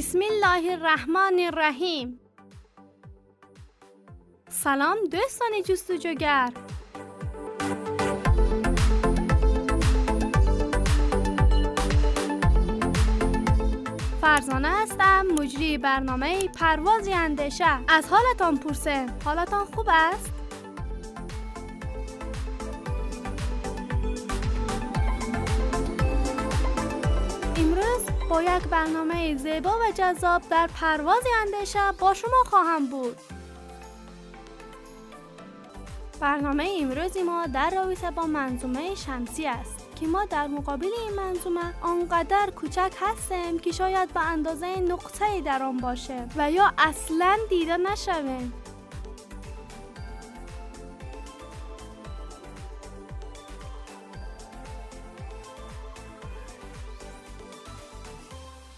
بسم الله الرحمن الرحیم. سلام دوستان جستجوگر. فرزانه هستم، مجری برنامه پرواز اندیشه. از حالتان پرسم، حالتان خوب است؟ امروز با یک برنامه زیبا و جذاب در پرواز اندیشه با شما خواهم بود. برنامه امروز ما در رابطه با منظومه شمسی است که ما در مقابل این منظومه آنقدر کوچک هستیم که شاید به اندازه نقطه‌ای در آن باشه و یا اصلاً دیده نشویم.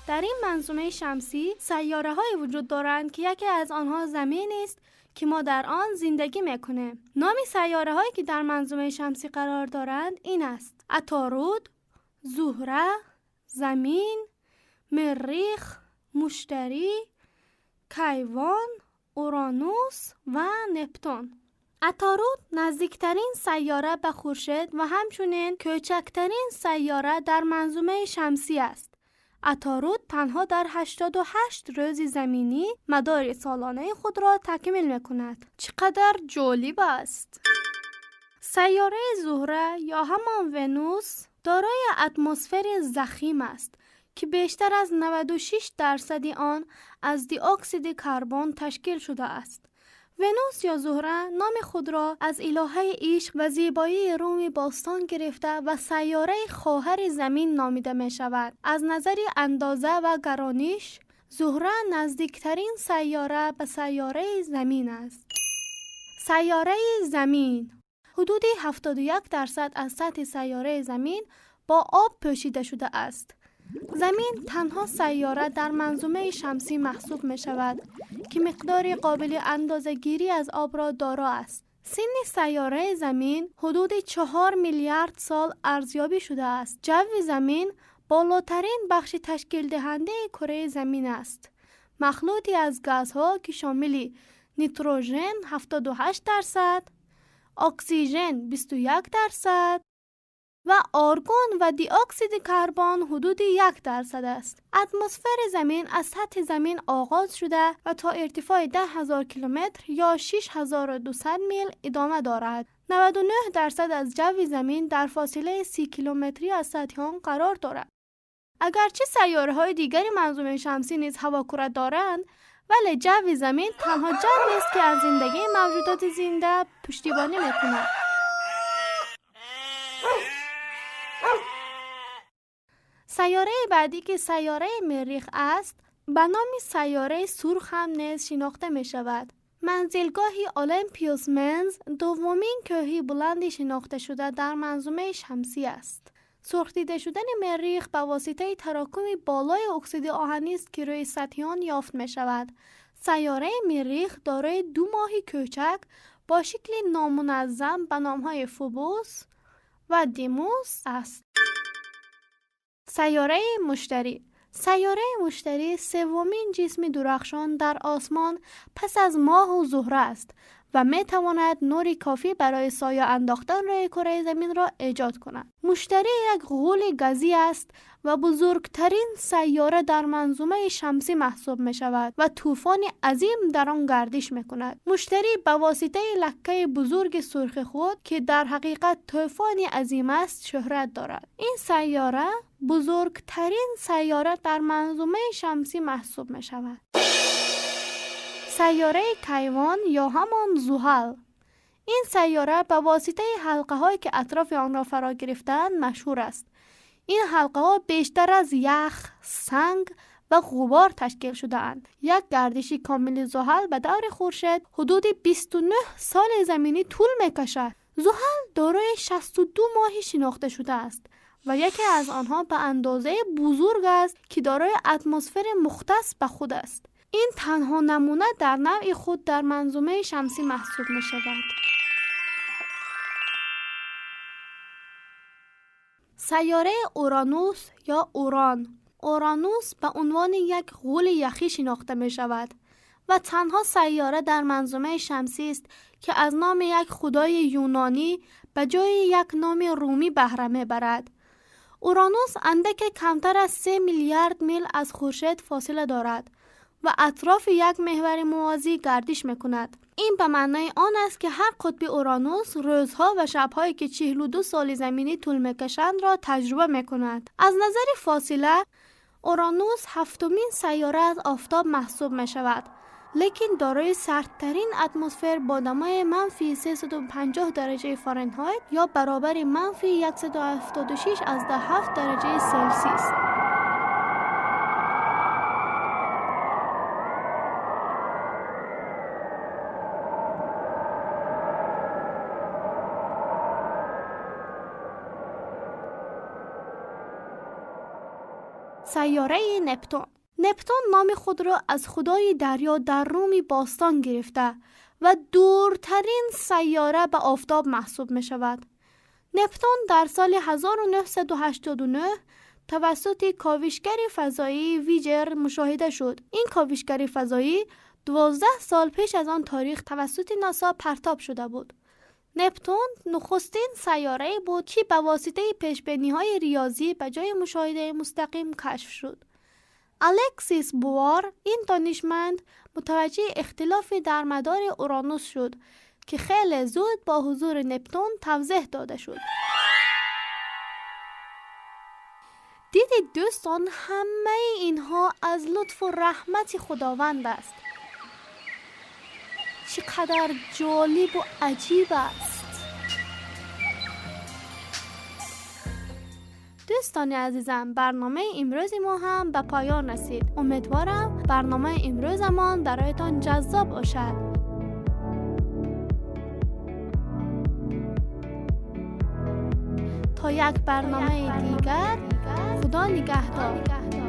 در این منظومه شمسی سیاره‌هایی وجود دارند که یکی از آنها زمین است که ما در آن زندگی میکنیم. نام سیاره‌هایی که در منظومه شمسی قرار دارند این است: عطارد، زهره، زمین، مریخ، مشتری، کیوان، اورانوس و نپتون. عطارد نزدیکترین سیاره به خورشید و همچنین کوچکترین سیاره در منظومه شمسی است. عطارد تنها در 88 روز زمینی مدار سالانه خود را تکمیل می‌کند. چقدر جالب است! سیاره زهره یا همان ونوس دارای اتمسفر ضخیم است که بیشتر از 96% آن از دی اکسید کربن تشکیل شده است. ونوس یا زهره نام خود را از الهه عشق و زیبایی روم باستان گرفته و سیاره خواهر زمین نامیده می شود. از نظر اندازه و گرانش، زهره نزدیکترین سیاره به سیاره زمین است. سیاره زمین حدود 71% از سطح سیاره زمین با آب پوشیده شده است. زمین تنها سیاره در منظومه شمسی محسوب می شود که مقدار قابل اندازه گیری از آب را دارا است. سن سیاره زمین حدود 4 میلیارد سال ارزیابی شده است. جو زمین بالاترین بخش تشکیل دهنده کره زمین است. مخلوطی از گازها که شامل نیتروژن 78%، اکسیژن 21% و آرگون و دی اکسید کربن حدود 1% است. اتمسفر زمین از سطح زمین آغاز شده و تا ارتفاع 10,000 کیلومتر یا 6,200 میل ادامه دارد. 99% از جو زمین در فاصله 30 کیلومتری از سطح آن قرار دارد. اگرچه سیاره‌های دیگر منظومه شمسی نیز هواکره دارند، ولی جو زمین تنها جو است که از زندگی موجودات زنده پشتیبانی می‌کند. سیاره بعدی که سیاره مریخ است، به نام سیاره سرخ هم نیز شناخته می شود. منزلگاه اولمپیوس منز دومین کوه بلند شناخته شده در منظومه شمسی است. سرخ دیده شدن مریخ به واسطه تراکم بالای اکسید آهنی است که روی سطح آن یافت می شود. سیاره مریخ دارای 2 ماه کوچک با شکل نامنظم به نام‌های فوبوس و دیموس است. سیاره مشتری. سیاره مشتری سومین جسم درخشان در آسمان پس از ماه و زهره است و می تواند نور کافی برای سایه انداختن روی کره زمین را ایجاد کند. مشتری یک غول گازی است و بزرگترین سیاره در منظومه شمسی محسوب می شود و طوفان عظیم در آن گردش می کند. مشتری به واسطه لکه بزرگ سرخ خود که در حقیقت طوفان عظیم است شهرت دارد. این سیاره بزرگترین سیاره در منظومه شمسی محسوب می شود. سیاره کیوان یا همان زحل. این سیاره به واسطه حلقه هایی که اطراف آن را فرا گرفتند مشهور است. این حلقه ها بیشتر از یخ، سنگ و غبار تشکیل شده اند. یک گردش کامل زحل به دور خورشید حدود 29 سال زمینی طول می کشد. زحل دارای 62 ماه شناخته شده است و یکی از آنها به اندازه بزرگ است که دارای اتمسفر مختص به خود است. این تنها نمونه در نوع خود در منظومه شمسی محسوب می شود. سیاره اورانوس یا اوران. اورانوس به عنوان یک غول یخی شناخته می شود و تنها سیاره در منظومه شمسی است که از نام یک خدای یونانی به جای یک نام رومی بهره می برد. اورانوس اندک کمتر از 3 میلیارد میل از خورشید فاصله دارد و اطراف یک محور موازی گردش میکند. این به معنای آن است که هر قطب اورانوس روزها و شبهایی که 42 سال زمینی طول میکشند را تجربه میکند. از نظر فاصله اورانوس هفتمین سیاره از آفتاب محسوب میشود، لیکن دارای سردترین اتمسفر با دمای منفی 350 درجه فارنهایت یا برابر منفی 176.7 درجه سلسیوس. سیاره نپتون. نپتون نام خود را از خدای دریا در روم باستان گرفته و دورترین سیاره به آفتاب محسوب می شود. نپتون در سال 1989 توسط کاوشگر فضایی ویجر مشاهده شد. این کاوشگر فضایی 12 سال پیش از آن تاریخ توسط ناسا پرتاب شده بود. نپتون نخستین سیاره بود که به واسطه پیشبینی‌های ریاضی به جای مشاهده مستقیم کشف شد. الکسیس بوار، این دانشمند، متوجه اختلاف در مدار اورانوس شد که خیلی زود با حضور نپتون توضیح داده شد. دیدید دوستان، همه اینها از لطف و رحمت خداوند است. چقدر جالب و عجیب است. دوستان عزیزم، برنامه امروز ما هم به پایان رسید. امیدوارم برنامه امروزمان برایتان جذاب باشد. تا یک برنامه دیگر، خدا نگهدار.